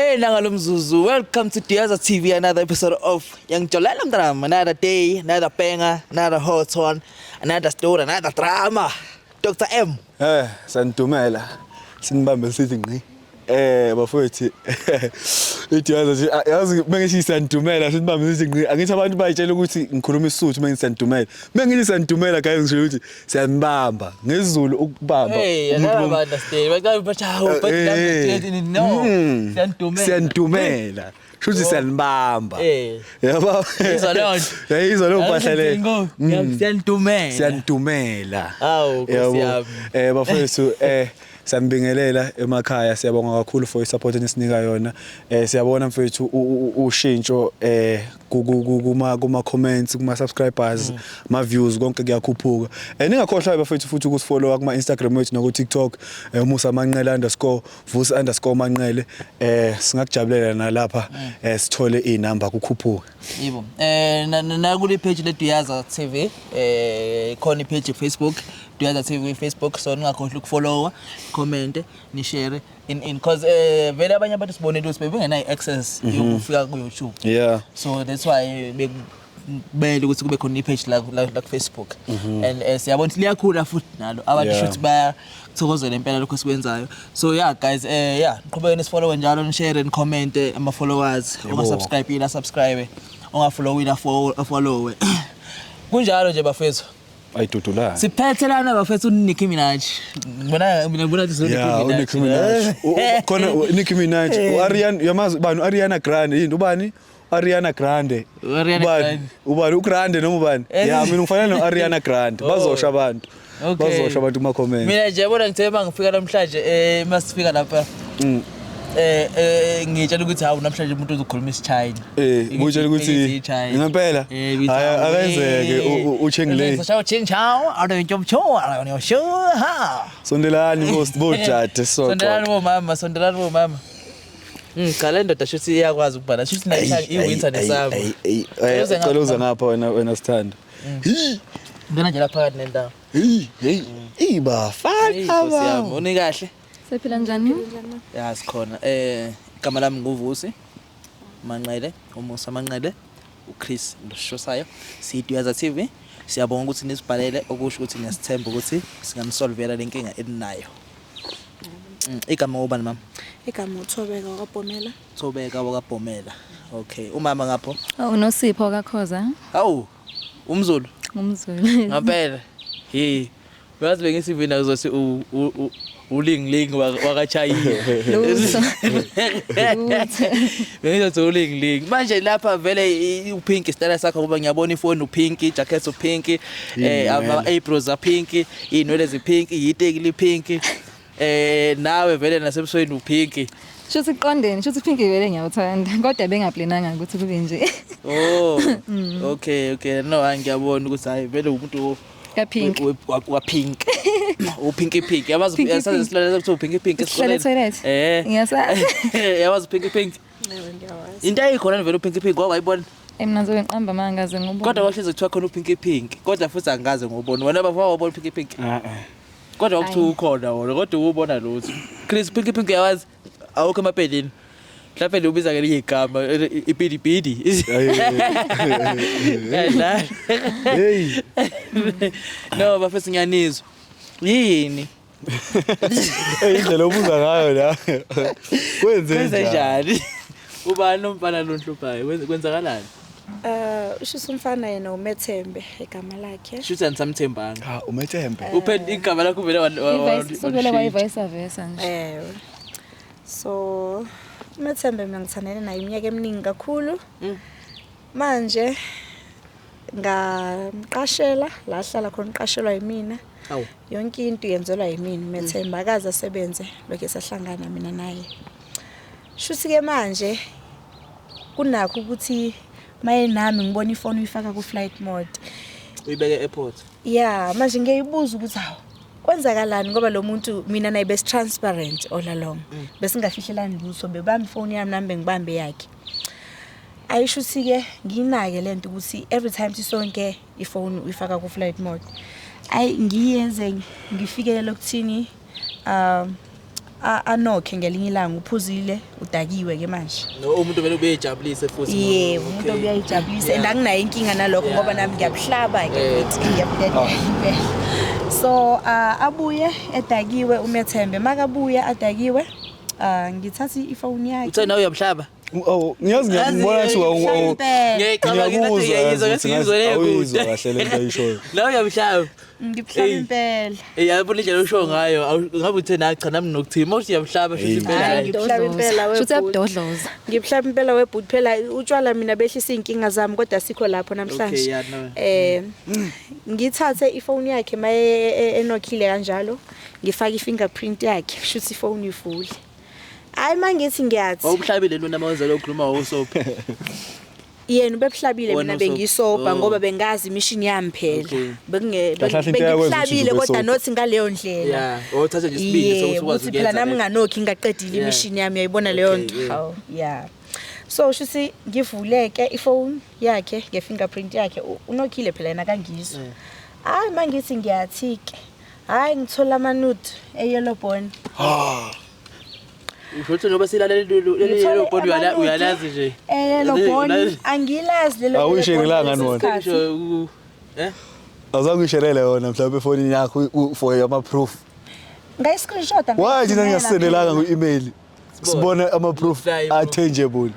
Hey, nangalo mzuzu, welcome to Diaza TV, another episode of Yangijolela Mntanami, another day, another banger, another hot one, another story, another drama. Dr. M. Sanidumela. Sinibambe sithi ngqi. Bafowethu. Ithi yazi yazi mengithi sanidumela sinibambe sithi ngqi. Angithi abantu bayitshela ukuthi ngikhuluma isiSuthu mengithi sanidumela. Mengithi sanidumela guys, ngisho ukuthi siyanibamba. NgesiZulu ukubamba. Hey, I umuntu don't understand. But but how but no. Siyanidumela. Siyanidumela. Shuthi siyanibamba. Yabo. Izwa leyo nto. Yayizwa leyo mpahla le. Siyanidumela. Siyanidumela. Hawu, Nkosi Yabo. yami. Bafowethu, siyanibingelela emakhaya, siyabonga kakhulu for i-support enisinika yona. Siyabona mfethu ushintsho kuma comments, kuma subscribers, ama views, konke kuyakhuphuka. Ningakhohlwa bafethu futhi ukusifollow kuma Instagram wethu naku TikTok, Musa Manqele _Vusi_Manqele. Singakujabulela nalapha sithole inamba kukhuphuka. Yebo. Na kule page le Duyaza TV, khona i-page Facebook, Duyaza TV Facebook, so ningakhohlwa ukufollowa, comment, ni share in cause vele abanye abantu sibonile ukuthi bebengenayo access yokufika ku YouTube. So that's why bekumele ukuthi kube khona i-page la ku Facebook. And siyabona ukuthi liyakhula futhi nalo. Abantu futhi bayathokozela impela lokho esikwenzayo. So yeah guys, yeah, niqhubeke nisifollow njalo, ni share, ni comment, ama followers, unga subscribe ila subscribe, unga follow ila follow. Kunjalo nje bafethu. Ayidudulana. Siphethe lana bafethu uNicki Minaj. Ngibona mina ngibona ukuthi uNicki Yeah, Minaj. uNicki Minaj. Khona uNicki Minaj, uAriana, uyamazi ubani uAriana Grande? Yini ubani? Ariana Grande. U-Ariana Ubani? Grande. Ubani uGrande noma ubani? Yeah, mina ngifanele noAriana Grande. Bazosho abantu. Bazosho abantu kuma comments. Mina nje yabona ngithe mangifika namhlanje masifika lapha. Ngitshela ukuthi hawu, namhlanje umuntu uzokhuluma isiChina. Ubutshela ukuthi ngempela. Hayi, akenzeke uCheng Lei. Shao Ching Chao, aro jom cho, aro nyo shu ha. Sondelani bojade so. Sondelani bomama, sondelani bomama. Cha, le ndoda shuthi iyakwazi ukubhala. Shuthi nayo i-winter nesummer. Uze Cela uze ngapha. Ngapha wena sithanda. Hi. Ngena nje lapha phakathi nendawo. Hey, hey. Hey, Ibafana. Nkosi yami, uni kahle? Siphila njani? Ya, sikhona. Igama lami nguVusi Manqele, uMusa Manqele, uChris Ndoshosayo. SiyiDuyaza TV. Siyabonga ukuthi nisibhalele, okusho ukuthi niyasithemba ukuthi singanisolvela lenkinga eninayo. Igama ubani mama? Igama uThobeka wakwaBhomela. Thobeka wakwaBhomela. Okay, umama ngapho? Oh, uNosipho kaKhoza. Hawu, umZulu. Umzulu. Ngempela. Hey. Uyazi bengithi mina uzothi uLing Ling wakaChina. Lutho. Lutho. Bengizothi uLing Ling. Manje lapha vele upink style sakho, ngoba ngiyabona ifoni upink, ijacket upink, ama eyebrows apink, inwele zipink, yiteki lipink. Nawe vele nasebusweni upink. Shuthi kuqondeni, shuthi pink vele ngiyawuthanda. Kodwa bengaplananga ukuthi kube nje. Oh. Okay. No, hayi, ngiyabona ukuthi hayi vele umuntu Ka pink. Wa pink. Upinky pink. Yabazi Pinky yasazi pink. isilwane sekuthiwa upinky pink Sihlale esikoleni. toilet. Eh. Ngiyasazi. Yabazi upinky pink. Ewe, ngiyawazi. Into ayikhona vele upinky pink wawayibona. Mina ngizobe ngiqamba amanga, ngaze ngubone. Kodwa kwahlezi kuthiwa khona upinky pink. Kodwa futhi angikaze ngubone. Wena baba wawubona upinky pink? Eh eh. Kodwa kuthiwa ukhona wona, kodwa ubona lutho. Chris, pinky pink yawazi? Awukho emapelini. Mhlawumbe liubiza ngelinye igama, ipidipidi. Hey. No, bafethu, ngiyanizwa. Yini? Hey, indlela obuza ngayo la. Kwenze Kwenze njani? njani? Ubani umfana lo nhluphayo? Kwenzakalani? Ushuthi umfana yena uMethembe igama lakhe. Shuthi anisamthembanga. Ah, uMethembe. Uphe igama lakho vele Suvele kwayi-vice versa nje. Ewe. So uMethembe mina ngithandene naye iminyaka eminingi kakhulu. Manje ngamqashela la ahlala khona, uqashelwa yimina. Hawu. Yonke into yenzelwa yimina uMethembe, akaze asebenze lokho esahlangana mina naye. Shuthi ke manje kunakho ukuthi maye nami ngibona ifoni uyifaka ku flight mode. Uyibeke airport. Yeah, manje ngiyayibuza ukuthi hawu, kwenzakalani, ngoba lo muntu mina naye besi transparent all along. Besingafihlelani lutho, bebamba ifoni yami nami bengibambe yakhe. Ayisho ukuthi ke ngiyinake lento ukuthi every time sisonke ifoni uyifaka ku flight mode. Ayi, ngiyenze ngifikele lokuthini Anokhe ngelinye ilanga uphuzile, udakiwe ke manje. No, umuntu vele ubeyijabulise futhi. Yebo, umuntu obuyayijabulisa and anginayo inkinga nalokho ngoba nami ngiyabuhlaba ke futhi ngiyabudedela impela. So abuye edakiwe uMethembe, makabuya adakiwe ngithatha ifoni yakhe. Uthe nawe uyabuhlaba? Oh, ngiyazi ngiyakubona ukuthi Ngiyayicabanga into ngiyakuzwa ngiyayizwa yazi ngathi ngizwe le awuyizwa kude. kahle le nto ayishoyo. Nawe uyabuhlaba. Ngibuhlaba Ey. impela. Eh yabona indlela osho ngayo, ngabe uthe na cha nami nokuthima uthi uyabuhlaba shuthi Hey. impela. Hayi, hayi. ngibuhlaba impela Shuthi webhuti. uyabudodloza. Ngibuhlaba impela webhuti, phela utshwala mina behlisa iy'nkinga zami kodwa sikho lapho namhlanje. Okay, yeah, no. Ngithathe ifoni yakhe maye enokhile kanjalo, ngifake i-fingerprint yakhe, shuthi ifoni ivule. Hayi mangithi ngiyathi. Wawubuhlabile lona mawenzela ukukhuluma wawusopha. Yena ubebuhlabile Wena mina usopa. bengisopa Oh. ngoba bengazi imishini yami phela. Okay. Bekunge Kahle kahle into eyakwenza ukuthi bengibuhlabile ube kodwa sopa. not ngaleyo ndlela. Yeah, wawuthatha nje isibindi sokuthi Yebo, ukwazi ukuthi phela ukuyenza nami le. nganokhi ngingaqedile Yeah. imishini yami, uyayibona leyo Okay, nto. yeah. Hawu, yeah. So shuthi ngivuleke ifone yakhe ngefingerprint yakhe, unokhile phela yena kangizwa. Hayi mangithi ngiyathi ke. Hayi ngithola ama-nude e-yellow bone. Usho ukuthi njengoba silalele leli Ngithole yellow bone ama-nude uyalazi nje. E-yellow bone Uyalazi. angilazi lelo Awuyisherelanga yellow bone ngani ngaleso sikhathi. Ngisho eh? Awuzange uyisherele yona mhlawumbe efonini yakho for ama-proof. Ngayi-screenshot. Why thina ngingasendelanga ku-email? Sibone ama-proof Fly, bro. a-tangible.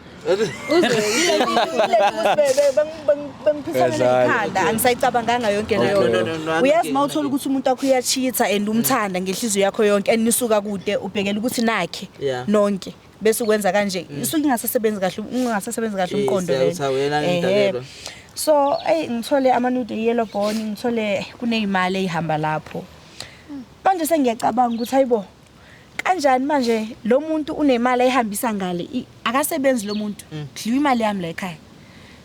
Bengiphisana Uyadlala. nekhanda, angisayicabanganga yonke leyo No, no, nto. no, no, Uyazi okay, uma uthola ukuthi umuntu wakho uyacheat-a and umthanda ngenhliziyo yakho yonke and nisuka kude ubhekela ukuthi nakhe Yeah. nonke bese ukwenza kanje isuke ingasasebenzi kahle, ungasasebenzi kahle Yes, umqondo yeah, vele. uthi awuyena Ehhe. ngidakelwa. So eyi ngithole ama-nude e-yellow bone, ngithole kuney'mali ey'hamba lapho. Manje sengiyacabanga ukuthi hayibo kanjani manje lo muntu unemali ayihambisa ngale, akasebenzi lo muntu, kudliwa imali yami la ekhaya.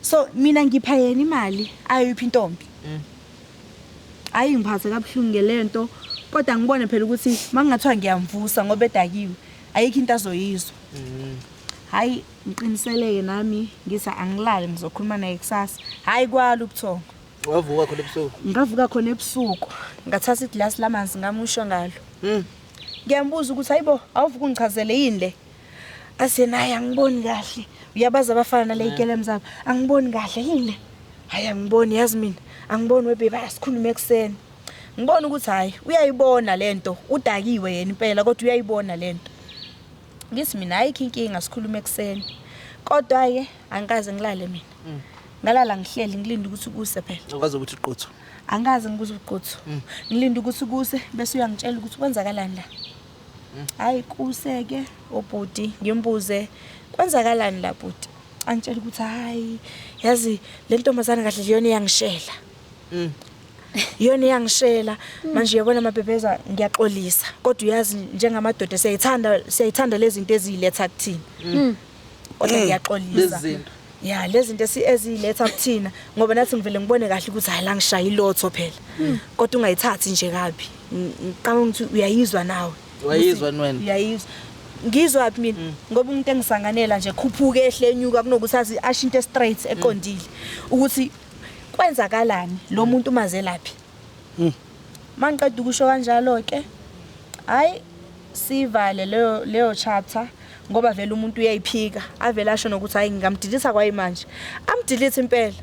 So mina ngipha yena imali ayoyipha intombi. Hayi ngiphathe kabuhlungu ngelento, kodwa ngibone phela ukuthi mangingathiwa ngiyamvusa ngoba edakiwe ayikho into azoyizwa. Hayi ngiqiniseleke nami ngithi angilali ngizokhuluma naye kusasa. Hayi kwala ubuthongo. Wavuka khona ebusuku. Ngavuka khona ebusuku, ngathatha iglasi lamanzi ngamusho ngalo. Ngiyambuza ukuthi hayibo awuvuka ungichazele yini le? Athi naye angiboni kahle. Uyabaza abafana nale ikelem zabo. Angiboni kahle yini le? Hayi angiboni yazi mina. Angiboni webebe asikhulume ekuseni. Ngibona ukuthi hayi uyayibona lento, udakiwe yena impela kodwa uyayibona lento. Ngithi mina ayikho inkinga sikhulume ekuseni. Kodwa ke angikaze ngilale mina. Ngalala ngihleli ngilinde ukuthi kuse phela. Ukwazi ukuthi uqotho. Angikaze ngikuze uqotho. Ngilinde ukuthi kuse bese uyangitshela ukuthi kwenzakalani la. Hayi kuse ke obhuti ngimbuze kwenzakalani la bhuti. Angitshela ukuthi hayi yazi le ntombazana kahle nje yona iyangishela. Yona iyangishela manje uyabona mabhebheza ngiyaxolisa kodwa uyazi njengamadoda siyayithanda lezi zinto eziletha kuthina. Kodwa ngiyaxolisa. Lezi zinto. Ya lezi zinto eziletha kuthina ngoba nathi ngivele ngibone kahle ukuthi hayi la ngishaya ilotho phela. Kodwa ungayithathi nje kabi. Ngiqala ukuthi uyayizwa nawe. Wayizwa wena. Uyayizwa. Ngizwa phi mina ngoba umuntu engisanganela nje khuphuke ehle enyuka kunokuthi azi asho into straight eqondile ukuthi kwenzakalani lo muntu mazelaphi. Mangiqeda ukusho kanjalo ke hayi sivale leyo chapter ngoba vele umuntu uyayiphika avele asho nokuthi hayi ngingamdelete kwayimanje, amdelete impela.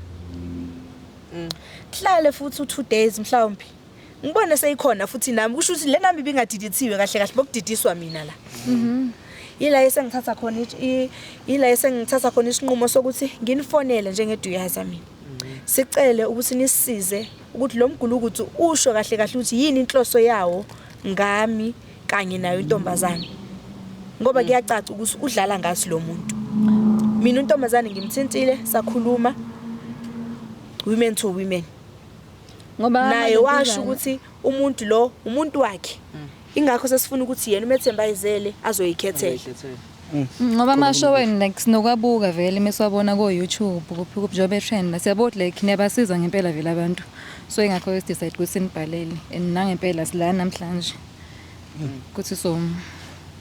Hlale futhi u2 days mhlawumbe ngibone seyikhona futhi nami kusho ukuthi le nami ibingadeletiwe kahle kahle bokudidiswa mina la. Yila esengithatha khona yila esengithatha khona isinqumo sokuthi nginifonele njengeduyaza mina. Sicele ukuthi nisisize ukuthi lo mgulukudu usho kahle kahle ukuthi yini inhloso yawo ngami kanye nayo intombazane. Ngoba kuyacaca ukuthi udlala ngathi lo muntu. Mina intombazane ngimthintile sakhuluma women to women. Ngoba Naye amalokuzana- washo ukuthi umuntu lo umuntu wakhe. Ingakho sesifuna ukuthi yena uMethemba ayizele azoyikhethela. Ngoba amashow wenu like sinokwabuka vele mesiwabona ko YouTube kuphi kuphi njengoba etrend siyabona ukuthi like niyabasiza ngempela vele abantu. So ingakho si decide ukuthi sinibhalele and nangempela sila namhlanje. Ukuthi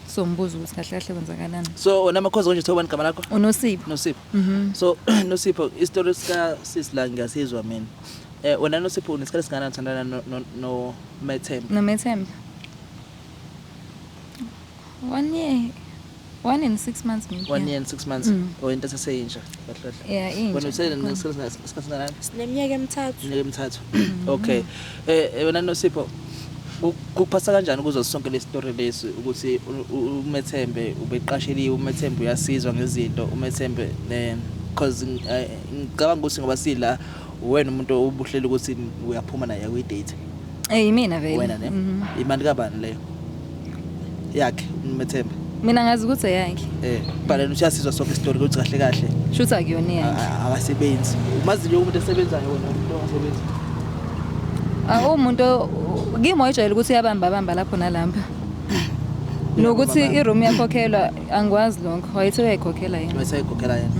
sombuza ukuthi kahle kahle kwenzakalani. So wena makhozi konje thobani igama lakho? Unosipho. Nosipho. So Nosipho isitori sika sisi la ngiyasizwa mina. Wena Nosipho unesikhathi singakanani uthandana no Methemba? Nomethemba. 1 year. 1 and 6 months maybe. 1 year and 6 months. Oh, into eseseyintsha kahle kahle. Yeah, intsha. Wena usenesikhathi singakanani? Sineminyaka emithathu. Iminyaka emithathu. Okay. Wena Nosipho, kukuphatha kanjani kuzo sonke le story lesi ukuthi uMethembe ubeqasheliwe, uMethembe uyasizwa ngezinto, uMethembe because ngicabanga ukuthi ngoba sila wena umuntu obuhlela ukuthi uyaphuma naye kwi date. Yimina vele. Wena ne? Imali kabani leyo? Yakhe uMethembe. Mina ngazi ukuthi eyakhe. But yena uyasizwa sonke story ukuthi kahle kahle. Shuthi akuyona eyakhe. Akasebenzi. Umazi umuntu esebenzayo wena, umuntu ongasebenzi. Umuntu kimi wayejwayele ukuthi uyabamba bamba lapho nalapha. Nokuthi iroom iyakhokhelwa angikwazi lokho. Wayethi uyayikhokhela yena. Wayethi uyayikhokhela yena.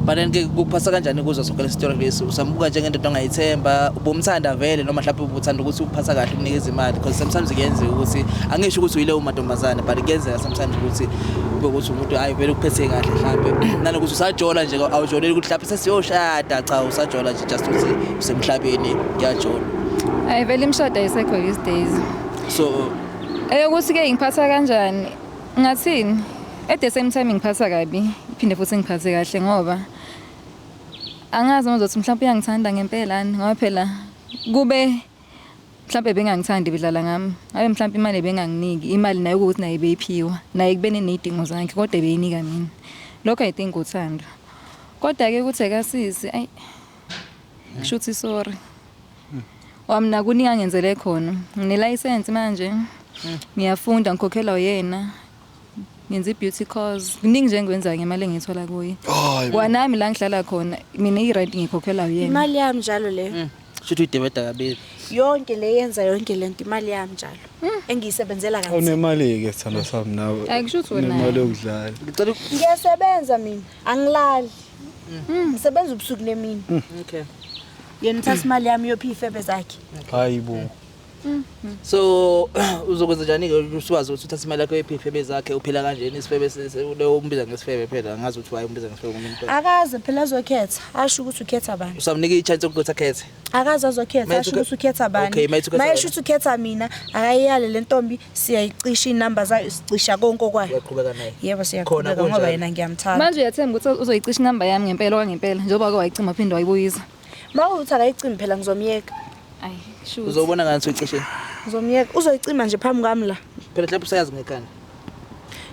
But then ke kuphasa kanjani kuzwa sonke le story lesi? Usambuka njengendoda ongayithemba, ubumthanda vele noma mhlawumbe ubuthanda ukuthi uphatha kahle ukunikeza imali, because sometimes kuyenzeka ukuthi angisho ukuthi uyile umantombazane, but kuyenzeka sometimes ukuthi kube ukuthi umuntu hayi vele ukuphethe kahle mhlawumbe nanokuthi usajola nje, awujoleli ukuthi mhlawumbe sesiyoshada, cha usajola nje just ukuthi usemhlabeni kuyajola. Hayi vele imishado ayisekho these days. So eyokuthi ke ngiphatha kanjani ngathini? At the same time ngiphatha kabi, iphinde futhi ngiphathe kahle ngoba angazi ngizothi mhlawumbe uyangithanda ngempela ngoba phela kube mhlawumbe bengangithandi bidlala ngami. Ngabe mhlawumbe imali benganginiki, imali nayo ukuthi naye beyiphiwa, naye kube nezidingo zakhe kodwa beyinika mina. Lokho I think uthando. Kodwa ke ukuthi akasisi, ayi kushuthi sorry. Wamna kuningi angenzele khona. Ngine license manje. Ngiyafunda ngikhokhela uyena. Ngenza i-beauty course. Kuningi nje engikwenzayo ngemali engiyithola kuye. Kwanami la ngihlala khona mina i-rent ngikhokhela uyena. Imali yami njalo leyo. Shuthi uyidebeda kabili. Yonke le yenza yonke lento imali yami njalo. Engiyisebenzela kanzima. Unemali ke sithando sami nawe. Ayikusho wena. Unemali yokudlala. Ngicela ngiyasebenza mina, angilali. Ngisebenza ubusuku nemini. Okay. Yena uthatha imali yami yophi ifebe zakhe. Hayibo. So uzokwenza njani ke usuwazi ukuthi uthatha imali yakho ephifebe zakhe uphila kanjeni isifebe leyo umbiza ngesifebe phela angazi ukuthi why umbiza ngesifebe umuntu. Akaze phela azokhetha, asho ukuthi ukhetha bani. Usamnika i-chance yokuthi akhethe. Akaze azokhetha, asho ukuthi ukhetha bani. Okay, mayesho ukuthi ukhetha mina, akayiyale le ntombi siyayicisha inamba zayo, sicisha konke kwayo. Uyaqhubeka naye. Yebo siyaqhubeka ngoba yena ngiyamthanda. Manje uyathemba ukuthi uzoyicisha inamba yami ngempela okwangempela njengoba ke wayicima phinde wayibuyisa. Mawuthi akayicimi phela ngizomyeka. Ayi, shuthi. Uzobona ngani uyicishe? Ngizomyeka, uzoyicima nje phambi kwami la. Phela mhlawumbe usayazi ngekhanda.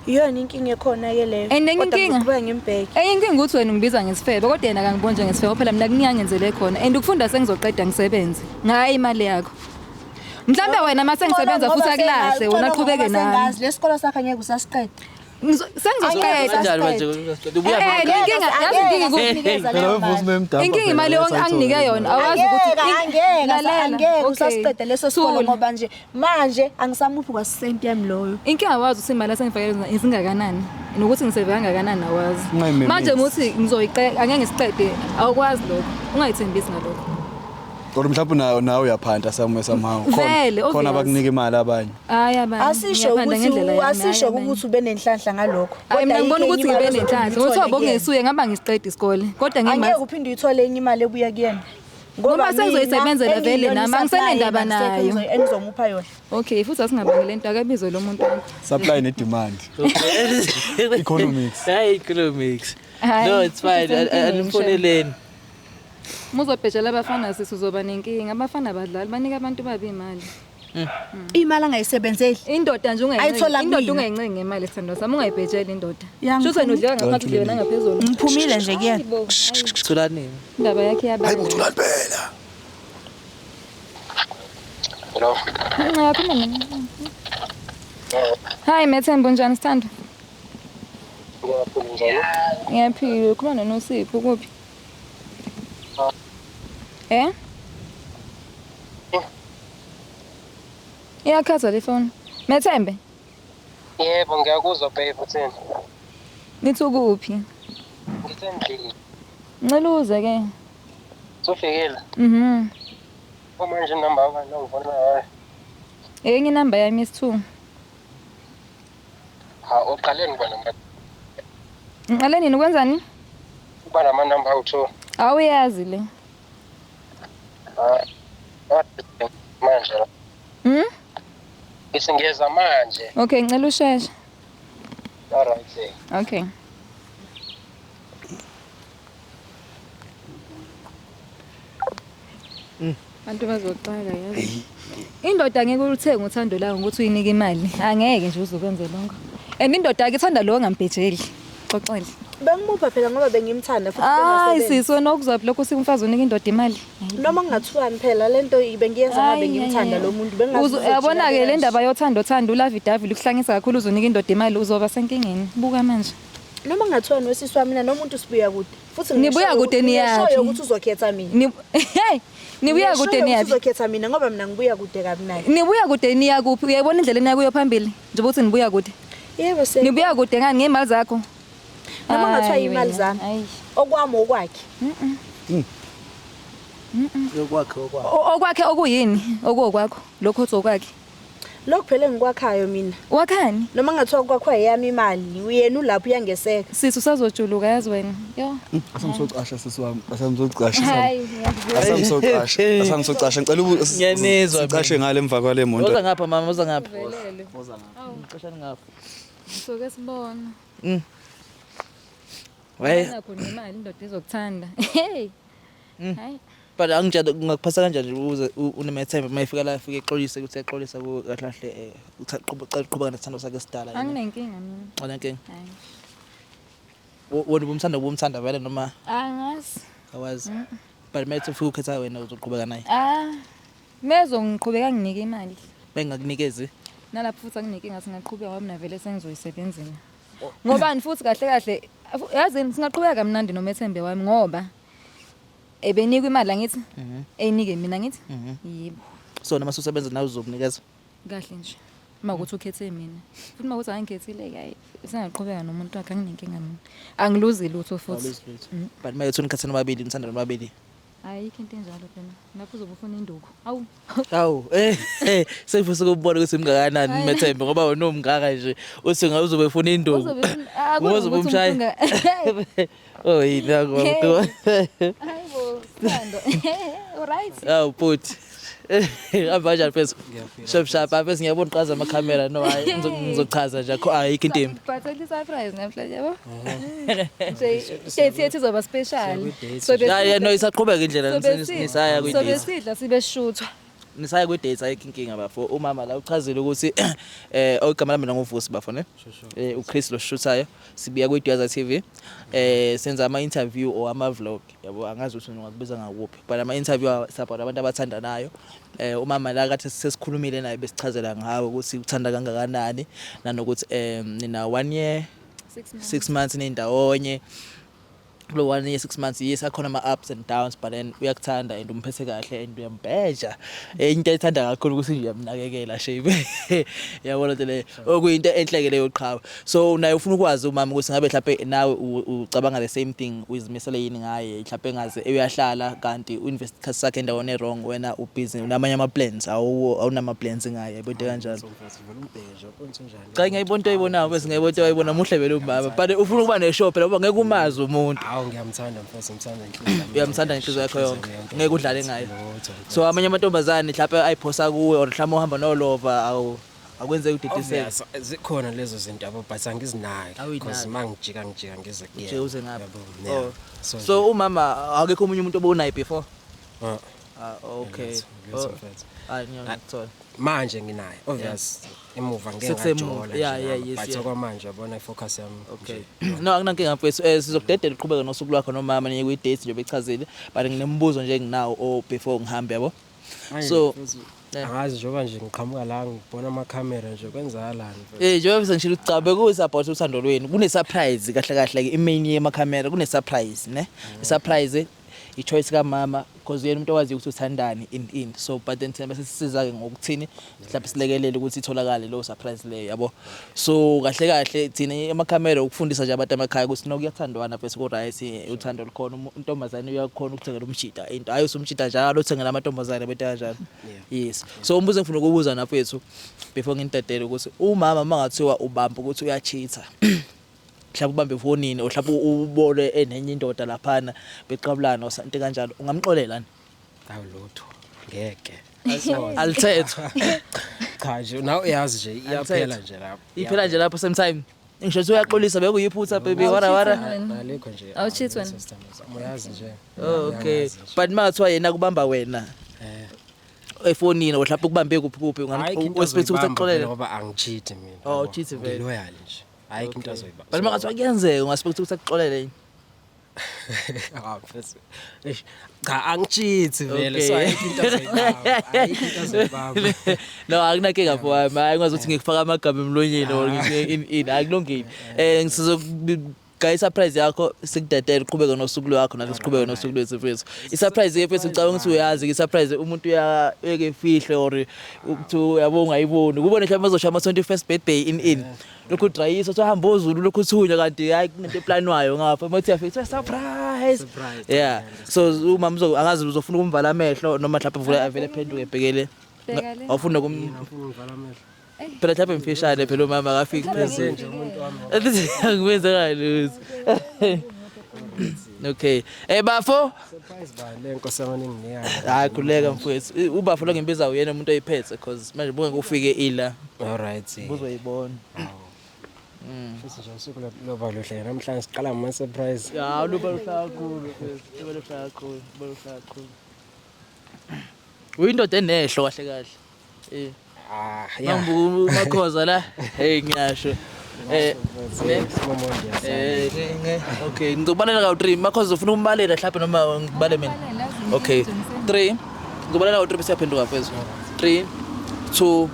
Iyona inkinga ekhona ke leyo. And enye inkinga ngiqhubeka ngimbheke. Enye inkinga ukuthi wena ungibiza ngesifebe kodwa yena akangiboni njengesifebe phela mina kuningi angenzele khona and ukufunda sengizoqeda ngisebenze. Ngayi imali yakho. Mhlawumbe wena mase ngisebenza futhi akulahle wena qhubeke nami. Sengazi lesikolo sakhe angeke usasiqede. Sengizoqeda. Kanjani manje? Ubuya Inkinga yazi inkinga inkinga imali anginike yona awazi ukuthi angeke usasiqede leso sikolo ngoba nje manje angisamuphi kwasenti yami loyo. Inkinga awazi ukuthi imali asengifakele izingakanani nokuthi ngiseve kangakanani awazi. Manje muthi ngizoyiqeda angeke ngisiqede awukwazi lokho ungayithembisi ngalokho. Kodwa mhlawumbe nawe uyaphanta somewhere somehow. Khona abakunika imali abanye. Hayi abanye. Asisho ukuthi asisho ukuthi ube nenhlanhla ngalokho. Kodwa mina ngibona ukuthi ngibe nenhlanhla. Ngoba bongesuye ngaba ngisiqeda isikole. Kodwa ngeke angeke uphinde uyithole enye imali ebuya kuyena. Ngoba sengizoyisebenzela vele nami angisenendaba nayo. Engizomupha yona. Okay, futhi asingabangeli lento akabizwe lo muntu wakho. Supply ne demand. Economics. Hey, economics. No, it's fine. Animfoneleni. Muzobhejela abafana sisi uzoba nenkinga. Abafana badlali banika abantu babi imali. Imali angayisebenzeli. Indoda nje ungayincengi. Indoda ungayincengi ngemali sithandwa sami ungayibhejeli indoda. Shuthi wena udliwa ngaphansi udliwe nangaphezulu. Ngiphumile nje kuyena. Thulani. Indaba yakhe yaba. Hayibo Thulani phela. Hello. Ngiyaphuma. Hi Methembe unjani sithandwa? Ngiyaphila njani? Ngiyaphila. Ukhuluma noNosipho kuphi? Eh? Iyakhaza le phone. Methembe? Yebo, ngiyakuzwa babe uthini? Nithi ukuphi? Ngisendlini. Ngicela uze ke. Usufikile? Mhm. Manje inamba yakho ngifona ngayo. Enye inamba yami is2. Ha, uqale ngiba namba. Ngiqale nini ukwenzani? Uba namanamba awu2. Awuyazi le. Manje. Ngithi ngiyeza manje. Okay, ngicela usheshe. All right. Eh. Okay. Abantu bazoxaka yazi. Indoda ngeke ulithenge uthando layo ngokuthi uyinike imali. Angeke nje uzokwenze lonke. And indoda ake ithanda lo ongambhejeli. Xoxele. Bengimupha phela ngoba bengimthanda futhi Hayi bengasebenzi. sisi wena okuzwaphi lokho uthi umfazi unika indoda imali. Noma kungathiwani phela lento bengiyenza ngoba Hayi, bengimthanda hayi, lo muntu bengazi Uyabona-ke le ndaba yothando thando ulavidavi lukuhlangisa kakhulu uzonika indoda imali uzoba senkingeni. Buka manje. Noma kungathiwani wesisi wami mina nomuntu sibuya kude. Futhi Nibuya kude niyaphi? ngishoyo ukuthi uzokhetha mina. Hey, nibuya Ngishoyo kude ukuthi niyaphi? Uzokhetha mina ngoba mina ngibuya kude kabi naye. Nibuya kude niya kuphi? Uyayibona indlela eniya kuyo phambili? Njengoba uthi nibuya kude. Yebo se. Nibuya kude ngani ngey'mali zakho? Noma kungathiwa Hayi iy'mali wena, zami. hayi. Okwami okwakhe. Yokwakhe okwakhe. Okwakhe okuyini? Okuwokwakho. Lokho othi okwakhe. Lokhu phela engikwakhayo mina. Wakhani? Noma kungathiwa kwakhiwa eyami imali, uyena ulapho uyangeseka. Sisi usazojuluka yazi wena. Yo. Asamsocasha sisi wami, asamsocasha. Hayi, ngiyakuzwa. Asamsocasha, asamsocasha. Ngicela Ngiyanizwa sicashe ngale emva kwale moto. Woza ngapha mama, woza ngapha. Velele. Woza ngapha. Ngicashani ngapha. Soke sibona. Hey, Nakho nemali indoda izokuthanda. Hey. Hayi. but angitshela ungakuphasa kanjani uze unemethemba uma efika la afike exolise ukuthi exolisa ku kahle kahle uqhubeka qhubeka nesithando sakhe esidala yena. Anginenkinga mina. Wena nkinga. Hayi. Wena ubumthanda ubumthanda vele noma Angazi. awazi. But uma ethi ufika ukhetha wena uzoqhubeka naye. Ah. Mezo ngiqhubeka nginike imali. Bengakunikezi. Nalapho futhi anginenkinga singaqhubeka ngoba mina vele sengizoyisebenzela. Ngobani futhi kahle kahle yazini singaqhubeka kamnandi nomethembe wami ngoba ebenikwa imali angithi eyinike mina ngithi yebo So noma ususebenza nawe uzokunikeza. kahle nje uma ukuthi ukhethe mina futhi uma ukuthi angikhethile hayi singaqhubeka nomuntu wakhe anginenkinga mina angiluzi lutho futhi But uma ethi unikhetha nobabili nithanda nobabili. Ayikho into enjalo phela lapho uzobe ufuna induku awu. Hawu, sengifisa ukubona ukuthi mngakanani Methembe ngoba wena umngaka nje uthi ngabe uzobe ufuna induku. Uzobe ufuna- ah, Ngoba uzobe kunokuthi umshaya. umuntu Oh yini yakho. Hayi bo Sithando. Alright. Hawu bhuti. Hamba kanjani mfethu? Shap shap apha ngiyabona uqhaza amakhamera no hayi ngizochaza nje akho ayikho into embi. But at least surprise namhlanje yabo. Nje date yethu izoba special. So Ya ya no isaqhubeka indlela nisaya So kwi-date. besidla sibe shuthwa. Nisaya kwi-date ayikho inkinga bafo. Umama la uchazile ukuthi ogama lami nguVusi bafo ne. uChris lo shuthayo sibuya kwi-Duyaza TV. Senza ama interview or ama vlog yabo angazi ukuthi ungakubiza ngakuphi but ama interview support abantu abathandanayo. Umama la kathi sesikhulumile naye besichazela ngawe ukuthi uthanda kangakanani nanokuthi nina 1 year 6 months. 6 months nindawonye kulo 1 year 6 months yes akhona ama ups and downs but then uyakuthanda and umphethe kahle and uyambheja. Into ayithanda kakhulu ukuthi nje uyamnakekela shape yabona nto leyo okuyinto enhle ke leyo qhawe. So naye ufuna ukwazi umama ukuthi ngabe mhlawumbe nawe ucabanga the same thing uzimisele yini ngaye mhlawumbe engaze uyahlala kanti uinvest isikhathi sakhe endaweni e-wrong wena ubusy unamanye ama plans awunama plans ngaye yabo into kanjalo. Cha ngiyayibona into oyibonayo bese ngiyayibona into oyibona muhle vele umama but ufuna ukuba neshow phela ngoba ngeke umazi umuntu. Hawu ngiyamthanda mfethu, ngimthanda inhliziyo yami. Uyamthanda ngenhliziyo yakho yonke ngeke udlale ngaye. Lutho, mfethu. So amanye amantombazane mhlawumbe ayiphosa kuwe or mhlawumbe uhamba nolova awu akwenzeki udidiseke. Obvious, zikhona lezo zinto yabo but angizinaki Awuyinaki. because mangijika ngijika ngize Nje kuyena. uze ngapha. Yabo, yeah. Oh. So, So umama akekho omunye umuntu obonayo before? ah, Ah okay. lutho, lutho, Oh. mfethu. Hayi ngiyakuthola. Manje nginaye obvious emuva ngeke Sekusemuva, ngajola yeah, nje yeah, nami, yes, but yeah. okwamanje yabona ifocus yami Okay. nje. No akunankinga mfethu sizokudedela uqhubeke nosuku lwakho nomama niye kwi date nje bechazile but nginembuzo nje enginawo o before ngihambe yabo. Manje, So mfethu, angazi njengoba nje ngiqhamuka la ngibona amakhamera nje kwenzakalani mfethu. Njengoba sengishilo ukuthi cha bekuyi support uthando lwenu kune surprise kahle kahle ke imain yemakhamera kune surprise ne. I surprise i choice kamama because yena umuntu owaziyo ukuthi uthandani in so but then thina bese sisiza ke ngokuthini mhlawumbe silekelele ukuthi itholakale lo surprise leyo yabo. So kahle kahle thina emakhamera ukufundisa nje abantu emakhaya ukuthi no kuyathandwana bese ku right uthando lukhona intombazane uyakhona ukuthengela umjida into hayi usumjida njalo uthengela amantombazane bento kanjalo. Yes. So umbuzo engifuna ukubuza nafethu before ngintadele ukuthi umama mangathiwa ubamba ukuthi uyacheata mhlawumbe ubambe efonini or mhlawumbe ubone enenye indoda laphana beqabulana or something kanjalo ungamxolela ni? Hawu lutho ngeke. Alithethwa. Cha nje nawe uyazi nje iyaphela nje lapho. Iphela nje lapho same time. Ngisho ukuthi uyaxolisa bekuyiphutha baby wara wara. Alikho nje. Awucheat wena? Uyazi nje. Oh, okay. But makathiwa yena kubamba wena efonini or mhlawumbe ukubambe kuphi kuphi Ayikho into unga-expect ukuthi azoyibamba akuxolele. vele ngoba angicheat mina. Oh, awucheat vele. Ngiloyal nje. Ayikho into azoyibamba. But makathiwa kuyenzeka unga-expect ukuthi akuxolele yini? Ah, mfethu. Eish, cha angicheat vele so Okay. ayikho into azoyibamba. Ayikho into azoyibamba. No, akunankinga mfo wami. Hayi ngwazi ukuthi ngikufaka amagama emlonyeni or ngithi in in akulungile. Ngisizokugaya i-surprise yakho sikudedele uqhubeke nosuku lwakho nathi siqhubeke nosuku lwethu mfethu. I-surprise ke mfethu ngicabanga ukuthi uyazi ke i-surprise umuntu uyeke efihle or ukuthi uyabo ungayiboni. Kubone mhlawumbe bazoshaya ama 21st birthday in in. Lokhu udrayisa uthi hamba ozulu lokhu uthunywa kanti hayi kunento eplanwayo ngapha. Mathi uyafika surprise. Surprise. Yeah. So umama uzo angazi uzofuna ukumvala amehlo noma mhlawumbe uvule avele phenduke ebhekele. Bheka le. Awufuni nokum Ngifuna ngivala amehlo. phela mhlawumbe mfishane phela umama akafiki phezulu. Nje umuntu wami. Angikwenza lutho. Okay. Bafo, Surprise bani le nkosi yami ninginika. hayi khuleka mfowethu. Ubafo lo ngimbiza uyena umuntu oyiphethe because manje buke ngufike ila. All right. Uzoyibona. Futhi nje usuku loba luhle namhlanje siqala ngama surprise. Ya, luba luhle kakhulu mfowethu. Luba luhle kakhulu, luba luhle kakhulu. Uyindoda enehlo kahle kahle. Ah, yeah. Mangibuka uMakhoza la. Hey ngiyasho. Ne? Simomonde. Okay, ngizokubalela kawu 3. Makhoza ufuna ukumbalela mhlawumbe noma ngibale mina. Okay. 3. Ngizobalela kawu 3 bese siyaphenduka mfethu. 3 2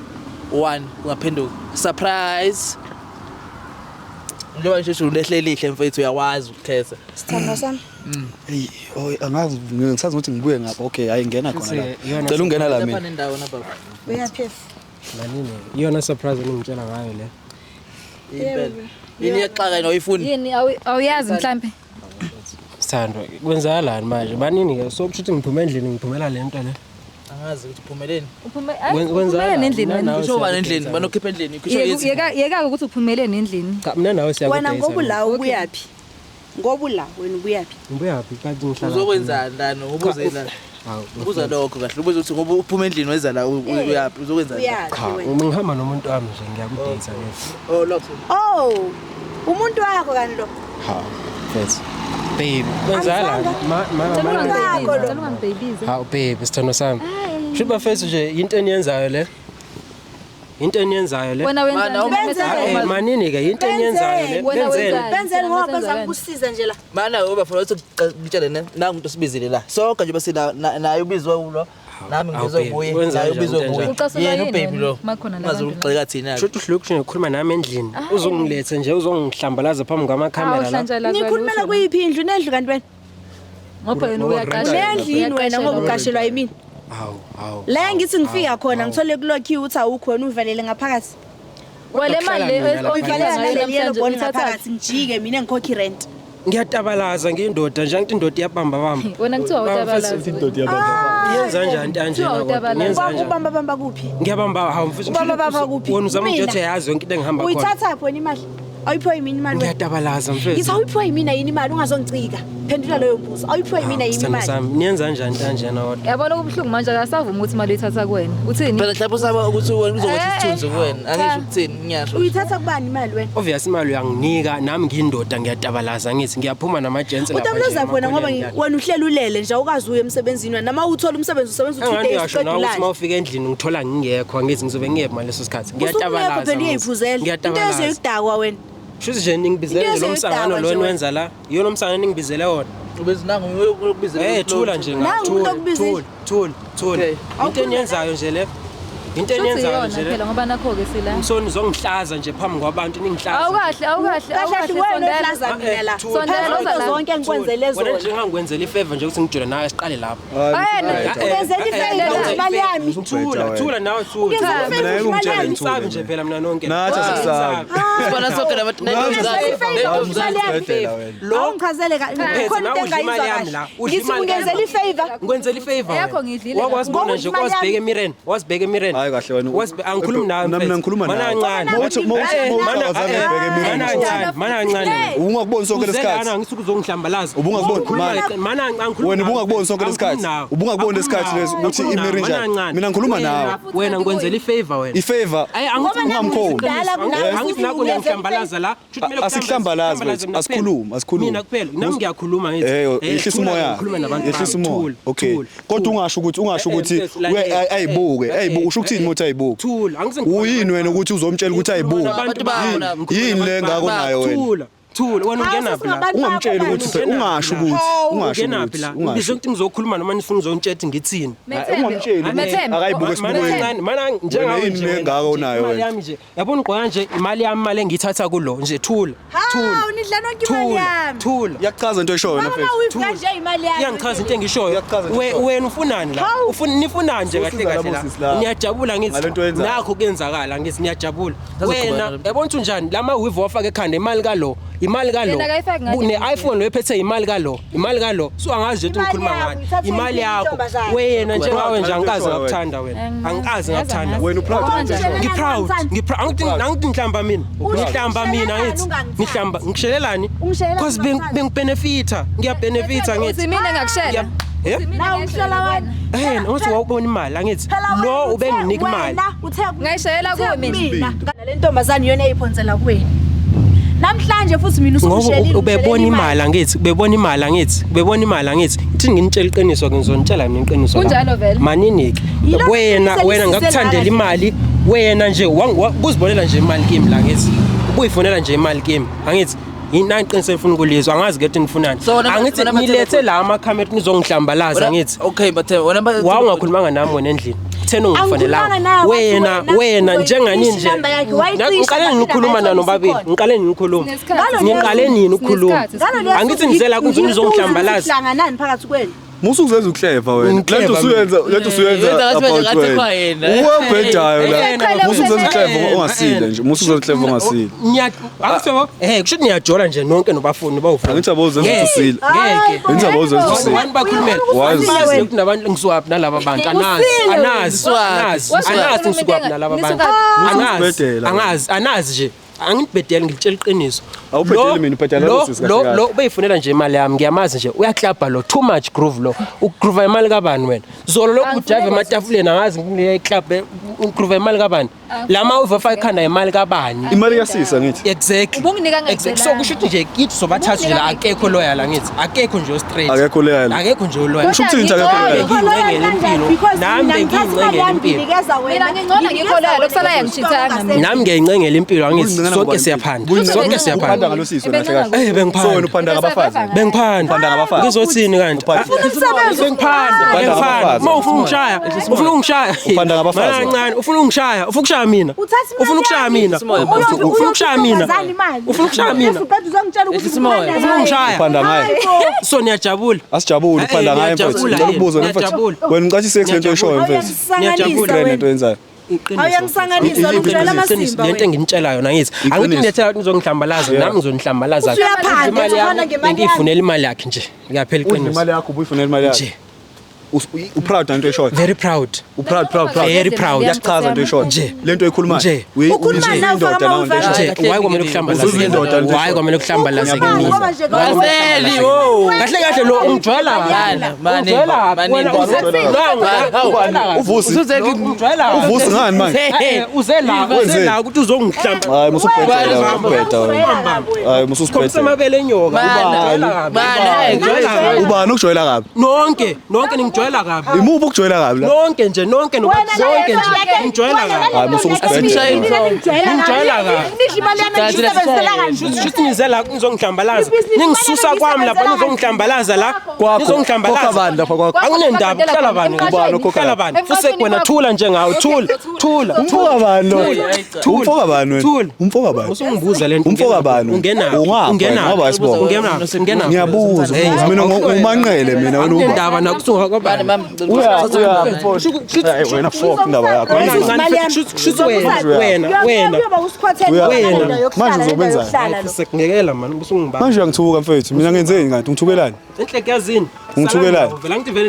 1 ungaphenduka. Surprise. Njengoba nje usho ulehle elihle mfethu uyawazi ukukhetha. Sithandwa sami. Hey, oh angazi ngisazi ukuthi ngibuye ngapha. Okay, hayi ngena khona la. Futhi, iyona Cela ungena la Lapha mina. nendawo nababa. Uyaphi? Manini. Iyona surprise eningitshela ngayo le. Impela. Yini yaxaka yena oyifuni? Yini awuyazi mhlambe? Sithandwa, kwenzakalani manje? Banini ke? So kusho ukuthi ngiphume endlini ngiphumela le nto le. Angazi ukuthi uphumeleni. Uphume Kwenzakalani? endlini Mina wena. nawe Kusho ubani siyakudayisa. endlini? Banokhipha endlini. Kusho yithi. Yeka ukuthi uphumeleni endlini. Cha mina nawe siyakudayisa. Wena ngoba ula ubuyaphi? Ngoba ula wena ubuyaphi? Ngibuyaphi kanti ngihlala. Uzokwenzani lana? Ubuze la. Hawu. Ubuza lokho kahle. Ubuza ukuthi ngoba uphuma endlini weza la uyaphi? Uzokwenzani? Uyaphi Cha, wena? ngihamba nomuntu wami nje ngiyakudayisa ke. Oh lokho. Oh, umuntu wakho kanti lo. Ha, mfethu. Baby, kwenzakalani? Ma ma Cela ma. ungangibhebhizi, cela ungangibhebhizi. Hawu baby, sithandwa sami. Shuthi bafethu nje into eniyenzayo le. Into eniyenzayo le. Wena Mana, wenzani? Manini ke into eniyenzayo le. Wena Benzeni. wenzani? Benzeni ngoba bazama ukusiza nje la. Mana ubafuna ukuthi ngitshele ne nangu umuntu osibizile la. Sonke nje basila naye ubizwe ulo. Nami ngizwe kuye. Naye ubizwe kuye. Ucasulwa Yena yini ubaby wena? lo. Makhona la Ungaze bantu la. ugxeka thina. Shuthi uhluleka nje ukukhuluma nami endlini. Uzongiletha nje uzongihlambalaza phambi kwamakhamera la. Nikhulumela kuyiphi indlu nendlu kanti wena? Ngoba yena uyaqasha. Nendlu yini wena ngoba uqashelwa yimina? Hawu, hawu. La ngithi ngifika khona ngithole kulokhiwe ukuthi awukho wena uvalele ngaphakathi. Wale mali le Uyivalela naleli yellow namhlanje bone uyithathaphi? ngaphakathi ngijike mina ngikhokhe irent. Ngiyatabalaza ngiyindoda nje angithi indoda iyabamba bamba. Wena kuthiwa utabalaza. Yenza kanjani into Kuthiwa kanjena kodwa? utabalaza. Yenza Ubamba kanjani? ubamba bamba kuphi? Ngiyabamba hawu mfethu. Ubamba bamba kuphi? Wena uzama Mina. ukuthi uyazi yonke into engihamba khona. Uyithathaphi wena imali? Awuyiphiwa yimina imali wena? Ngiyatabalaza mfethu. Ngithi awuyiphiwa yimina yini imali ungazongicika. Phendula leyo mbuzo. Awuyiphiwa yimina yini Sithandwa imali? sami, niyenza kanjani into kanjena kodwa? Yabona kubuhlungu manje akasavumi ukuthi imali uyithatha kuwena. Uthini? Phela mhlawumbe usaba ukuthi wena uzokwetha Eh, isithunzi kuwena. Angisho ukuthini ngiyasho. Uyithatha kubani imali wena? Obvious imali uyanginika nami ngiyindoda ngiyatabalaza ngithi ngiyaphuma nama-gents lapha nje Utabulaza wena ngoba emakhoneni wena uhleli ulele nje awukazi uye emsebenzini wena. Nama uthola umsebenzi usebenza u2 Engani days uyasho uqeda nawe ukuthi uma ulale. ufika endlini ngithola ngingekho angithi ngizobe ngiyephi ngaleso sikhathi. Usungekho Ngiyatabalaza. phela uyayiphuzela. Into Ngiyatabalaza. ezoyidakwa wena. Shuthi nje ningibizele Into nje lo msangano ezoyidakwa lo nje wena. eniwenza la. Yona umsangano eningibizele wona. Ubezinangu ukubizela. Thula nje Nangu umuntu okubizile. Thula, thula, Okay. thula. Into eniyenzayo nje le. Into Shuthi eniyenzayo iyona nje le. phela ngoba nakho-ke sila. Msoni uzongihlaza nje phambi kwabantu ningihlaza. Awukahle, awukahle, Kahle kahle awukahle wena sondela. ohlaza mina la. Sondela, Phela oza la. zonke engikwenzele Wena zona. nje ngangikwenzela ifavor nje ukuthi ngijule nawe siqale lapho. Ungenzela ifavor ukuthi imali yami. Thula, thula nawe thula. Ungenzela Mina ifavor ngeke ukuthi imali ungitshele yami. Ngisabi nje phela mina nonke. Nathi asisabi. Sibona sonke nabantu Ungenzela ifavor ukuthi imali yami. Ubhedela wena. Awungichazele kahle. Uphethe, Khona nawe into udla imali engayizwa yami la. kahle. Udla Ngithi imali ungenzela ifavor. Ngikwenzela ifavor. Eyakho ngiyidlile Wakwazi bona Ngoba nje imali yami- wazibheka emireni, wazibheka emireni. Hayi kahle wena. Angikhulumi nawe. Mina ngikhuluma Mana nawe. kancane. Mawuthi Eh, mawuthi mana awuzange eh, ubheke mana emireni. kancane, mana kancane. Ubungakuboni sonke Uze lesikhathi. lana ngisuke uzongihlambalaza. Ubungakuboni, Ukhuluma mana. mana angikhulumi Wena nawe. ubungakuboni sonke Angikhulumi lesikhathi. nawe. Ubungakuboni lesikhathi lesi ukuthi Angikhulumi nawe, imiri mana njani. kancane. Mina ngikhuluma nawe. Wena ngikwenzela ifavor wena. Ifavor. Ayi angithi Ungamkhoni. Kudala kunawe Angithi nakho ngiyakuhlambalaza la. Shuthi kumele Asikuhlambalazi ukuhlambalaze wethu, mina kuphela. asikhulumi, asikhulumi. Mina kuphela, nami ngiyakhuluma ngithi. Eh, Eh, yehlisa thula, umoya. ngikhulume nabantu Yehlisa bami. umoya. Thula, Okay. thula, Kodwa thula. ungasho ukuthi ungasho Eh, eh, ukuthi mfethu, lalela, we ayibuke, eh, ayibuke usho ukuthini eh, ukuthi ayibuke? Thula, angithi ngikhuluma Uyini wena ukuthi uzomtshela ukuthi ayibuke? nabantu bami, Yini- ngikhuluma Yini le nabantu ngako bami. nayo wena? Thula, thula, wena Hawu, ungenaphi la? sesingabantu Ungamtsheli bakho ukuthi manje. ungasho ukuthi ungasho Ungenaphi ukuthi la? ungasho. Ngize ukuthi ngizokhuluma noma nifuna uzongitshela ukuthi ngithini. Ungamtsheli ukuthi Methembe. akayibuke Mana esibukweni. kancane, mana njengawe Wena yini nje le wena, engaka nje, onayo imali wena? yami nje. Yabona ugqoka nje imali yami imali engiyithatha kulo nje thula. Thula. Hawu, nidla nonke imali Thula. yami. Thula. Iyakuchaza into eshoyo wena Mama mfethu. weave kanje imali yami. Iyangichaza into engishoyo. Iyakuchaza into eshoyo. Wena ufunani la? Hawu. Ufuna nifunani nje kahle Usiza kahle labo la? sisi la. Niyajabula ngithi. Ngale nto oyenzayo. Nakho kuyenzakala ngithi niyajabula. Sazoqhubeka Wena nalo. yabona ukuthi unjani lama weave wafaka ekhanda imali kalo, imali kalo. Yena akayifaki ngale Ne iPhone lo ephethe imali kalo, imali kalo. So angazi nje ukuthi Imali ngikhuluma yakho, ngani. ithathwe Imali yiphi yakho. intombazane? Wena njengawe nje angikaze Wena. ngakuthanda wena. Angikaze ngakuthanda. Wena uproud Kanjani? ngento eshoyo. Ngiproud, ngiproud. Angithi angithi ngihlamba mina. Ngihlamba mina ngithi. Ungangithandi. Ngihlamba ngishelelani? Ungishelelani Because ungangithandi? bengibenefita. Ngiyabenefita ngithi. Uthi mina ngakushela. Yeah. Uthi mina Nawu ngakushela umhlola wena. wami. Eh, uthi wawubona imali angithi. Phela wena Lo uthe- ubenginika imali. wena uthe Ngayishayela uthe kuwe mina. kumina. Le ntombazane iyona eyiphonsela kuwena. Namhlanje futhi mina Ngoba usungishelile. ubebona imali angithi, ubebona imali angithi, ubebona imali angithi. Ithi nginitshela iqiniso ke ngizonitshela mina iqiniso. la. Kunjalo vele. Maninike. Yilokho Wena engifisa wena ngakuthandela ngisizele imali, wena nje kuzibonela nje imali kimi la ngithi. Ubuyifonela nje imali kimi. Angithi yini iqiniso efuna ukulizwa angazi ke ukuthi nifunani. So, wena- Angithi wena Mathemba- nilethe la amakhamera nizongihlambalaza Wena- angithi. Okay Mathemba, wena Wawungakhulumanga nami wena endlini. Thena ungifonelanga. Angikhulumanga nawe, wathi Wena wena wena njengani uzoyicisha nje. inamba yakhe, wayicisha, Ngiqale waphinda ngikhuluma wayithola nobabili. isikhona. Ngiqale ngikhuluma. Sinesikhathi. Ngiqale nini ukukhuluma? Sinesikhathi, Ngalo leso Angithi ngizela ukuthi nizongihlambalaza. Hlanganani phakathi kwenu. Musu kuzenza ukuhleva wena. Ngihleva Lento usuyenza, lento usuyenza Yenza ngathi about ngathi wena. kwayena. Uwebhedayo la. Useqhele Musu kuzenza useqhele. ukuhleva ongasile nje. Musu kuzenza ukuhleva ongasile. Angisho eh kusho ukuthi niyajola nje nonke nobafuni nobawufuni. Angithi yabo uzenza ukuthi usile. Ngeke. Yenza yabo uzenza ukuthi usile. Wani bakhulumela. Wazi. Wazi ukuthi nabantu ngisuwaphi nalaba bantu anazi Usile wena. anazi anazi Wazi anazi ngisukwaphi nalaba bantu. Anazi Usubhedela wena. angazi anazi nje. Angibhedeli ngitshela iqiniso. Awubhedeli Lo- mina, ubhedela lo- lo sisi kahle Lo kahle. lo ubeyifunela nje imali yami ngiyamazi nje uyaklabha lo too much groove lo. Ugroove imali kabani wena? Zolo lokhu Angifuni ujive kwazi. ematafuleni angazi ngile club ugroove imali kabani? Lama uvafa ekhanda imali kabani? Imali yasisa ngithi. Exactly. Ubunginika Exactly. So kusho ukuthi nje kithi sobathathu nje la akekho loyal angithi. Akekho nje o-straight. Akekho loyal. Akekho nje loyal. Kusho ukuthini nje akekho loyal? Bengiyingcengela impilo. Because Nami mina ngithatha imali bengiyingcengela yami impilo. nginikeza wena. Mina ngingcono Nginikeza ngikho loyal, wena okusala yangishithanga mina. Nami ngiyayincengela impilo angithi Ubungcengela sonke ngobani siyaphanda. impilo? Sonke Uphanda siyaphanda. ngalosiso kahle kahle. Eh bengiphanda. So wena uphanda ngabafazi. Bengiphanda. Uphanda ngabafazi. Ngizothini kanti? Uphanda- Umsebenzi Bengiphanda, Uphanda bengiphanda. ngabafazi. Uma ufuna ungishaya, ufuna ungishaya. Uphanda ngabafazi. Mana kancane, ufuna ungishaya, ufuna ukushaya mina. Uthatha imali Ufuna ukushaya yami. mina. Ufuna ukushaya mina. Intombazane imali. Ufuna ukushaya mina. Uqeda uzongitshela ukuthi Ehlisa umoya. uphanda Ufuna ngaye. ungishaya. Uphanda ngaye. Hayi bo. So niyajabula. Asijabule uphanda Eh, ngaye mfethu. niyajabula, Ngicela ukubuza wena mfethu. niyajabula. Wena ngicatha isex lento oyishoyo mfethu. Awuyangisanganisa Grand lento wena. oyenzayo. Awuyangisanganisa ungitshela amasimba Lento wena. enginitshela yona ngithi Iqiniso. angithi nilethela ukuthi nizongihlambalaza Yeah. nami ngizonihlambalaza. Usuyaphanda, Imali usuphanda yami ngemali yami. bengiyifunela imali yakhe nje. Ngiyaphela Udla iqiniso. imali yakho ubuyifunela imali yakho. Nje. Uproud ngento oyishoyo. Very proud. Uproud proud proud. Very proud. Iyakuchaza into oyishoyo. Nje. Lento oyikhulumayo. Nje. Ukhuluma nawe, indoda ufaka nawe into amawuva. oyishoyo. Nje why kwamele Uzuza indoda kuhlambalazeke? lento Why kwamele kuhlambalazeke Ukhuluma mina? ngoba nje Baseli wo. Kahle kahle lo ungijwayela Mana, mani, Ungijwayela mani, wena mani. ungijwayela. Uvusi. Ungijwayela. Uvusi ngani manje? Uze la, uze Wenzeni? la ukuthi uzongihlamba. Hayi musubhedela wena, ubheda wena. Hayi Sikhombisa mususibhedela. amabele enyoka. Mana, Ungijwayela kabi. mana, Ungijwayela kabi. Ubani ukujwayela kabi? Nonke, nonke ningijwayela kabi. Imuphi ukujwayela kabi la? Nonke nje, nonke nonke nje ningijwayela kabi. Hayi musukusibhedela. Ningijwayela kabi. Nidla imali yami ngiyisebenzisela kanje. Shuthi nize la nizongihlambalaza. Ningisusa kwami lapha nizongihlambalaza la. Kwakho. Nizongihlambalaza. Khokha bani lapha kwakho? Anginendaba kuhlala bani? Ubani okhokha Kuhlala lapha? bani? Fuse wena thula njengawe, thula, thula. Umfoka bani lo? Umfoka bani wena? Thula. Umfoka bani? Usungibuza lento. Umfoka bani wena? Ungenaphi? Ungaphi wena? Ungenaphi? Ngoba isibongo. Ungenaphi? Ungenaphi? Ngiyabuza, mina umanqele mina wena uba. Anginendaba nakusuka Mani mama. Uya mfowethu. Hayi wena fuck indaba yakho. Imali yami. Shuthi wena wena wena. Uyoba usikhwathele Uya- Manje uzokwenzani? Sekungekela man ubusungibamba. Manje uyangithuka mfethu. Mina ngenzeni kanti ungithukelani? Enhle kuyazini. Ungithukelani? Vele ngithi vele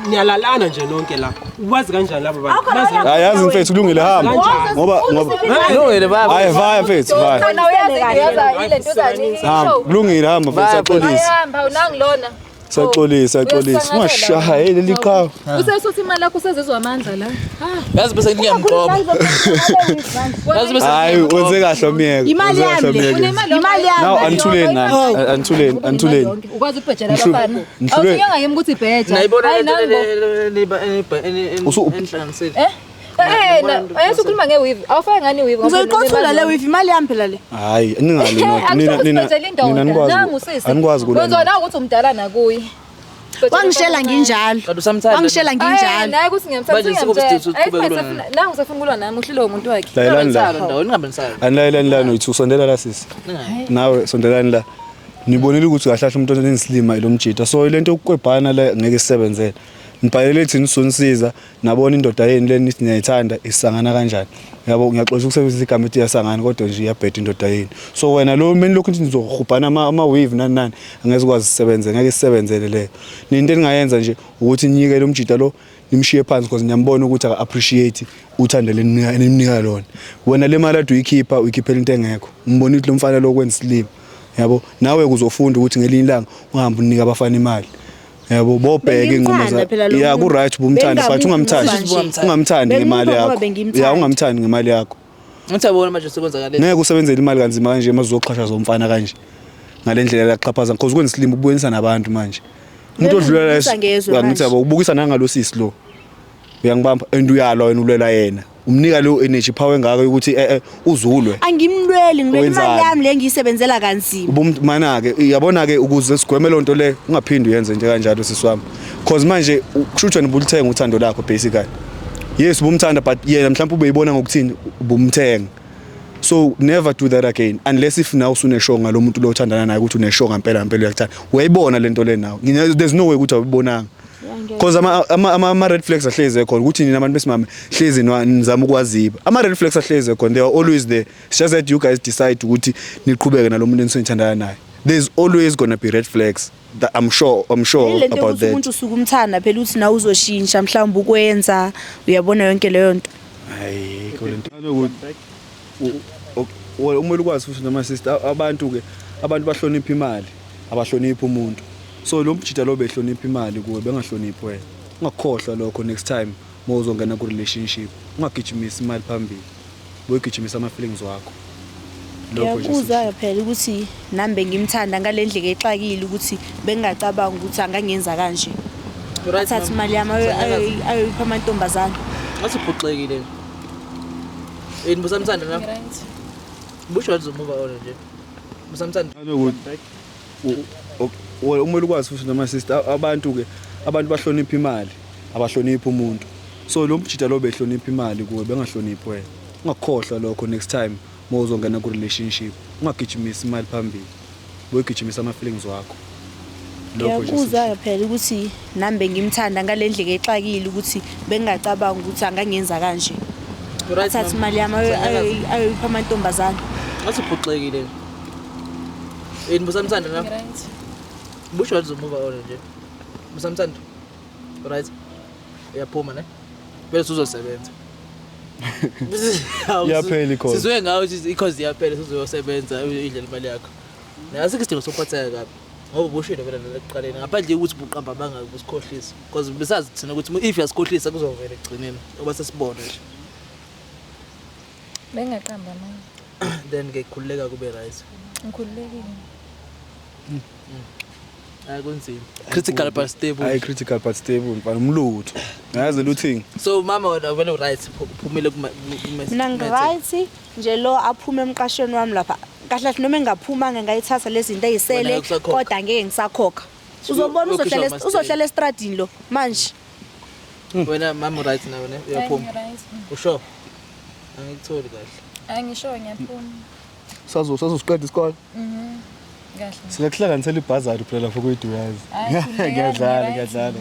niyalalana nje nonke la. Wazi kanjani labo bantu? Bazi Hayi yazi mfethu kulungile hamba. Ngoba ngoba Kulungile baba. Hayi vaya mfethu vaya. Wena uyazi uyaza ile nto uzani Hamba kulungile hamba mfethu siyaxolisa. Ayahamba unangilona. Siyaxolisa siyaxolisa. Ungashaya leli qhawe. Usesuthi imali yakho usezizwa amandla la. Ah, Yazi bese ngiyamgqoba. Yazi bese Hayi wenze kahle umyeke. Imali Wenze kahle yami le. umyeke. Imali yami. Now anithuleni nani? Anithuleni anithuleni. Ukwazi ukubhejela Ngihlule- abafana. ngihlule- Awuthi ngiyami ukuthi ibheja. Nayibona Hayi lento nango. enhlanganisile. Eh? Eh, ayesu ukhuluma nge-weave. Awufake ngani i-weave? Ngizoyiqothula le weave imali yami phela le. Hayi ningali nina nina nina nina nikwazi. Nangu sisi. Anikwazi kulwa. Wenziwa nawe ukuthi umdala nakuye. Wangishela nginjalo. Kanti usamthanda. Wangishela nginjalo. Naye ukuthi ngiyamthanda. Manje sekubusidisi ukuthi uqhubeke kulwa naye. Nangu usefuna ukulwa nami uhlule umuntu wakhe. Layelani la. Ndawo ningabenisalo. Anilayelani la noyithu sondela la sisi. Nawe sondelani la. Nibonile ukuthi kahle kahle umuntu onesilima lo mjita. So lento yokukwebhana la ngeke isebenzele. Nibhalele thina sonisiza nabona indoda yenu le nithi niyayithanda isangana kanjani. Yabo ngiyaxosha ukusebenzisa igama ethi iyasangana kodwa nje iyabheda indoda yenu. So wena lo mina lokhu nithi nizohubhana ama ama wave nani nani angeke ukwazi ukusebenza ngeke isebenzele leyo. Into eningayenza nje ukuthi niyike lo mjita lo nimshiye phansi because niyambona ukuthi aka appreciate uthando leninika enimnika lona. Wena le mali ade uyikhipha uyikhiphela into engekho. Umbona ukuthi lo mfana lo kwenza isilima. Yabo nawe uzofunda ukuthi ngelinye ilanga ungahambi unika abafana imali. Yabo bobheke inqumo Bengimthanda phela lo Yeah muntu. ku right ubumthanda but ungamthandi. Bengingamuphi Ungamthandi ngemali Bengimupha ngoba yakho. bengimthanda. Yeah ungamthandi ngemali yakho. Ngithi yabona manje sekwenzakale. Ngeke usebenzele imali kanzima kanje mazizoxhasha zomfana kanje. Ngalendlela laxhaphaza because kwenza isilima ubuyisa nabantu manje. Umuntu odlula la Bengibukisa ngezwe ngithi manje. yabo ubukisa nangalosisi lo. Uyangibamba and uyalwa wena ulwela yena. Umnika leyo energy power engaka ukuthi eh uzulwe. Angimlweli ngilwela imali Wenzani? yami le engiyisebenzela kanzima. Ubumana ke uyabona ke ukuze sigweme lonto le ungaphindi uyenze into kanjalo sisi wami. Cause manje kushuthi wena ubulithenga uthando lakho basically. Yes ubumthanda but yena mhlawumbe ubeyibona ngokuthini ubumthenga. So never do that again unless if now usuneshow ngalo muntu lo othandana naye ukuthi uneshow ngempela ngempela uyakuthanda. Uyayibona lento le nawe. There's no way ukuthi awuyibonanga. Cause ama red flags ahlezi ekhona ukuthi nina abantu besimame hlezi nizama ukwaziba. Ama red flags ahlezi ekhona they are always there. It's just that you guys decide ukuthi niqhubeke nalo muntu enisenithandana naye. There's always going to be red flags. That I'm sure Ile nto about yokuthi that. umuntu usuke umthanda phela uthi nawe uzoshintsha mhlawumbe ukwenza uyabona yonke leyo nto. Hayi lento. Umele ukwazi futhi noma sister abantu ke abantu bahlonipha imali abahloniphi umuntu. So lo mjita lo behlonipha imali kuwe bengahloniphi wena. Ungakhohlwa lokho next time mawuzongena ku relationship. Ungagijimisi imali phambili. Boyigijimisa ama feelings wakho. Lokho nje Ngiyakuzwa phela ukuthi nami bengimthanda ngale ndlela exakile ukuthi bengingacabanga ukuthi angangenza kanje. Athathe imali yami ayoyipha amantombazane. Ngathi uphuxekile. Yini busamthanda na? Busho wathi uzomuva on nje. Busamthanda. Umele ukwazi futhi noma sister abantu ke abantu bahlonipha imali abahloniphi umuntu. So lo mjita lo behlonipha imali kuwe bengahloniphi wena. Ungakhohlwa lokho next time mawuzongena ku relationship. Ungagijimisi imali phambili. Boyigijimisa ama feelings wakho. Lokho nje Ngiyakuzwa phela ukuthi nami bengimthanda ngale ndlela exakile ukuthi bengingacabanga ukuthi angangenza kanje. Athathe imali yami ayoyipha amantombazane. Ngathi uphuxekile. Yini busamthanda na? Busho wathi uzomuva on nje. Busamthanda. Right. Uyaphuma ne? Vele uzosebenza. Iyaphela i-cause. Sizwe ngawe ukuthi i-cause iyaphela sizoyosebenza idlela imali yakho. Nasikho isidingo sokuphatheka kabi. Ngoba ubushilo vele ekuqaleni ngaphandle ukuthi ubuqamba banga ubusikhohlisa because besazi thina ukuthi if uyasikhohlisa kuzovela ekugcineni oba sesibona nje. Bengaqamba manje. Then ke khululeka kube right. Ngikhululekile. Hayi kunzima. Critical but stable. Hayi critical but stable mfana umlutho. Yazi luthini? So mama wena vele right uphumile kuma Mina ngiright nje lo aphume emqashweni wami lapha. Kahle kahle noma engaphuma ngayithatha lezi zinto ezisele Wena usakhokha. kodwa ngeke ngisakhokha. Uzobona Uyokhishwa uzohlala ama-stay. uzohlala estradini lo manje. Wena mama right nawe ne uyaphuma. Usho. Angikutholi kahle. Angisho ngiyaphuma. Sazo siqeda isikole. Kahle. Singakuhlanganisela ibhazari phela lapho kuyiduyazi. Hayi, khululeka, Ngiyadlala ngi-right. ngiyadlala.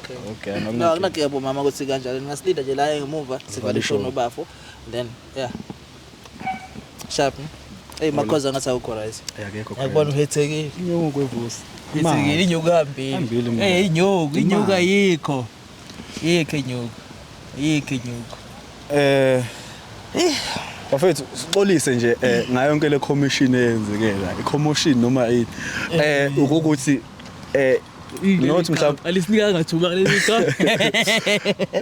Okay. Okay, No, akunankinga bo mama ukuthi kanjalo. Ningasilinda nje la ngemuva sivale ishow. ishow nobafo. Then yeah. Sharp. Hey makhoza ngathi awukho right. Akekho. Ngiyakubona uhethekile. Inyoko kwevusi. Hethekile inyuku hambile. Hambile, ma. Eh inyuku, inyuku Ma. ayikho. Yikho inyuku. Yikho inyuku. Bafethu sixolise nje ngayo yonke le commission eyenzeke la. I-commotion noma yini. Ukuthi not mhlawumbe alisinika ngathuba leli ka.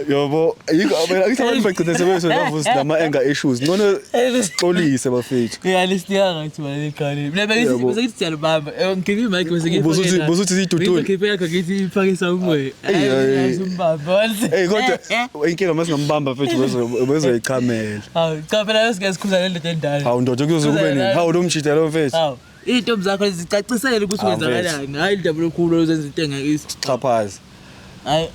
Yobo, yikho akithi abantu bagcine sebezonavusi nama anger issues. Ngcono sixolise bafethu. Yeah, alisinika ngathuba leli ka. Mina bengithi Yabo. bese ngithi siyalibamba. Ngikhiphe imic bese ngiyifake. Ubusuthi siyidudule. Ngikhiphe yakho ngithi ifake somewhere. Ey, ey. Simbamba. Hey kodwa inkinga masingambamba mfethu bezoyichamela. Hawu, cha phela sike sikhuza le ndoda endala. Hawu ndoda kuyoze kube nini? Hawu lo mjida lo mfethu. Hawu, iy'ntombi zakho zicacisele ukuthi Hawu, kwenzakalani. Hhayi indaba lokhulu ozenza into engakisi. Xhaphaza. Hayi,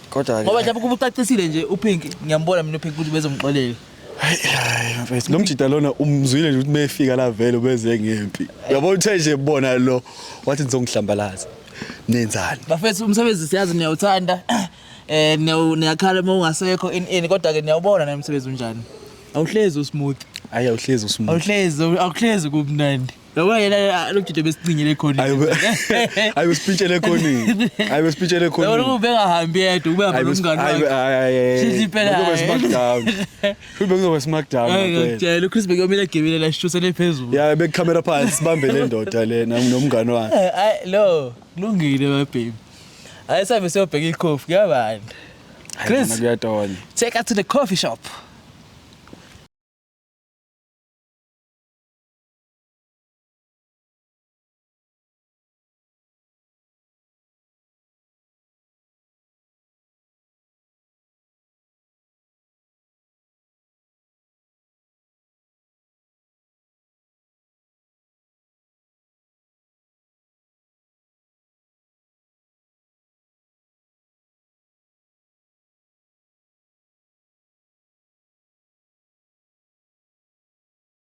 Kodwa ngoba mhlawumbe kuba ucacisile nje uPink, ngiyambona mina uPink ukuthi bezomxolela. Hayi mfethu lo mjida lona umzwile nje ukuthi mefika la vele ubeze ngempi. Uyabona uthe nje bona lo wathi nizongihlambalaza. Nenzani? Bafethu umsebenzi siyazi niyawuthanda. Niyakhala uma ungasekho in in kodwa ke niyawubona naye umsebenzi unjani. Awuhlezi usmooth. Hayi awuhlezi usmooth. Awuhlezi awuhlezi kumnandi. Yabona yena lo mjida besicinyele khona. Ayi besipintshele ekhoneni. Ayi besipintshele Yabona ekhoneni. kube bengahambi yedwa ube hamba nomngani wakhe. Shithi impela, Kuzoba hhayi. smackdown. Kube kuzoba smackdown. Hayi ngempela. ngiyakutshela uChris bekumele agibele la sishusele phezulu. Ya bekhamera phansi sibambe le ndoda le nomngani wakhe. Hayi lo kulungile my baby. Hayi sabe siyobheka ikhofi kuyabanda. Chris Kuyatonya. take us to the coffee shop.